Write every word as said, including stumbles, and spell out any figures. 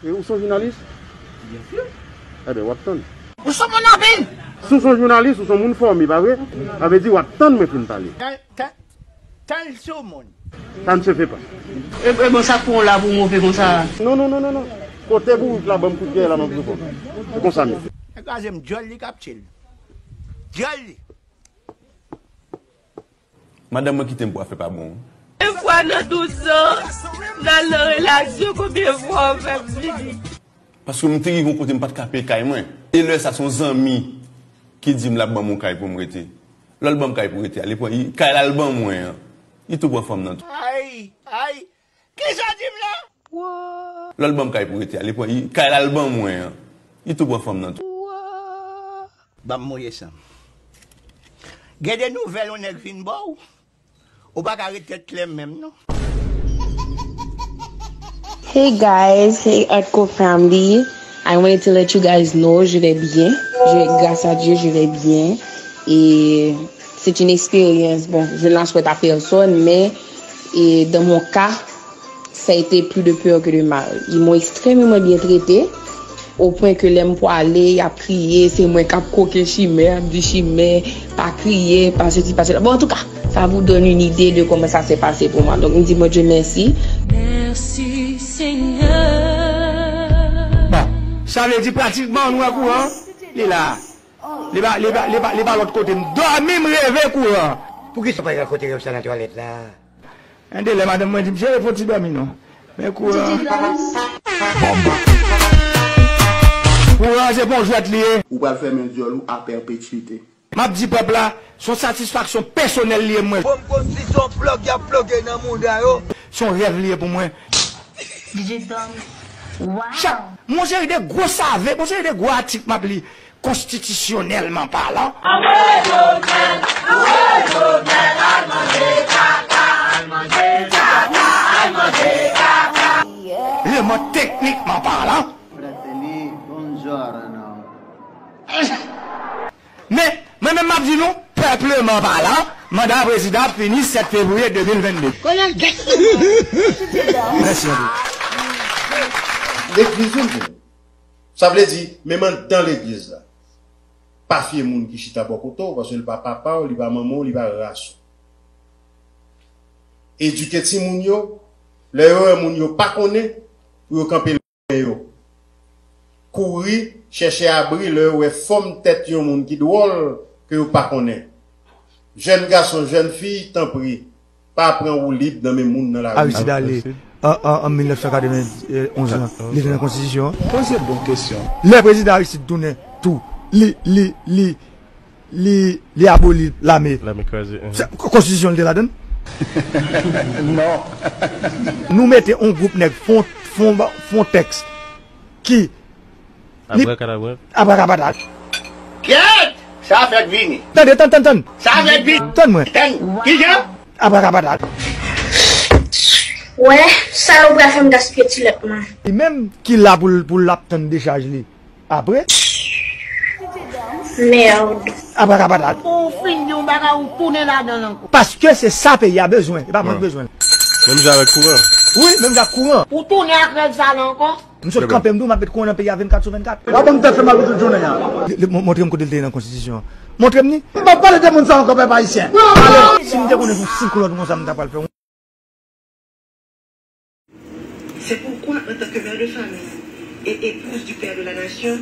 E ou se yon jounalis? Byen si. Enben, w ap tann. Ou se yon moun anpil! Si w se yon jounalis, ou se yon moun fòme, pa vre? Sa vle di w ap tann mwen fin pale. Tan, tan, tan l sou moun. Ça ne se fait pas. E, e bon, sa k pran w la pou w move konsa? Non, non, non, non, non. Kote bourik la, ban m kout pyè la, m ap reponn. Se konsa m ye. Kraze m dyòl li k ap tchil. Dyòl li. Madanm mwen kite m pou afè pa bon. Konbyen fwa nan douz an, n al nan relasyon, konbyen fwa w fè m vini? Paske m te rive yon kote m pa t ka peye kay mwen. E lè sa, se yon zanmi ki di m l ap ban m yon kay pou m rete. Lè l ban m kay pou rete a, li pran, li, kay la l ban mwen an, li tou pran fanm nan tou. Ay, ay, kisa w di m la? Lè l ban m kay pou rete a, li pran, li, kay la l ban mwen an, li tou pran fanm nan tou. Ban m mouye san m. Gen de nouvèl yon nèg vin ba w, ou pa ka ret tèt klè menm non. Hey guys, hey Atco family. I wanted to let you guys know, je vais bien. Je vais, grâce à Dieu, je vais bien. Et c'est une expérience. Bon, je ne la souhaite à personne, mais et dans mon cas, ça a été plus de peur que de mal. Ils m'ont extrêmement bien traité, au point que lè m pwale, y ap kriye, se mwen k ap koke chimè, ap di chimè, pa kriye, pa sesi, pa sela. Bon, antouka, ça vous donne une idée de comment ça s'est passé pour moi. Donc, m di Bondye mèsi. Mèsi, Senyè. Bon, sa vle di pratikman nou wè kouran, li la. Li pa, li pa, li pa, li pa lòt kote. M dòmi, m reve kouran. Poukisa w pa rakonte rèv sa nan twalèt la? Gen de lè madanm mwen di m, "Cheri, fò w ti dòmi non." Men kouran. Kouran se pa yon jwèt li ye. Ou pral fèmen dyòl ou a pèpetyite. M ap di pèp la, se yon satisfaksyon pèsonèl li ye mwen. Bon, m konn si se yon plòg y ap ploge nan mouda yo. Se yon rèv li ye pou mwen. D J Tom. Wow. Chak, yon seri de gwo save, yon seri de gwo atik m ap li, konstitisyonèlman palan. Leman teknikman palan. Fratelli, buongiorno. Men, mwen menm m ap di nou, pèpleman palan, manda prezidan ap fini sèt fevriye de mil vennde. Mèsi anpil. Legliz yo, sa vle di, menm anndan legliz la, pa fye moun ki chita bò kote w, paske li pa papa w, li pa manman w, li pa ras ou. Edike timoun yo, lè yo wè moun yo pa konnen, pou yo kanpe yo. Kouri chèche abri lè yo wè fòm tèt yon moun ki dwòl ke yo pa konnen. Jèn gason, jèn fi, tanpri, pa pran woulib nan men moun nan lari. Aristide ale an, an, an mil nèf san katrevenonz lan. Li te nan konstitisyon an. Poze bon kesyon. Lè prezidan Aristide tounen tou, li, li, li, li, li aboli lame. Lame kraze. Se, konstitisyon li te ladann? Non. Nou mete yon gwoup nèg fon, fon, fon tèks ki li abrakadabra. Abrakadabra. Kèt! Sa fèk vini. Tande, tann, tann, tann. Sa fèk vini. Tann mwen. Tann. Kijan? Abrakadabra. Wè, sa yo pral fè m gaspiye ti lèt mwen. Li menm ki la pou l, pou l ap tann dechaj li. Apre? Merde. Abrakadabra. Ou fin di yon bagay, ou tounen ladan l ankò. Paske se sa peyi a bezwen, e pa mwen k bezwen l. Menm jan avèk kouran. Wi, menm jan ak kouran. Ou tounen ak règ sa la ankò? M sot kanpe, m di w m ap met kouran nan peyi a vennkat sou vennkat. W ap ban m tèt fè mal pou tout jounen an. Li, li, mon-, montre m kote l te ye nan konstitisyon an. Montre m ni. M p ap pale de moun sa ankò, pèp ayisyen. Ale. Si m te konnen se yon siklòn konsa m ta pral fè. C'est pourquoi, en tant que mère de famille et épouse du père de la nation,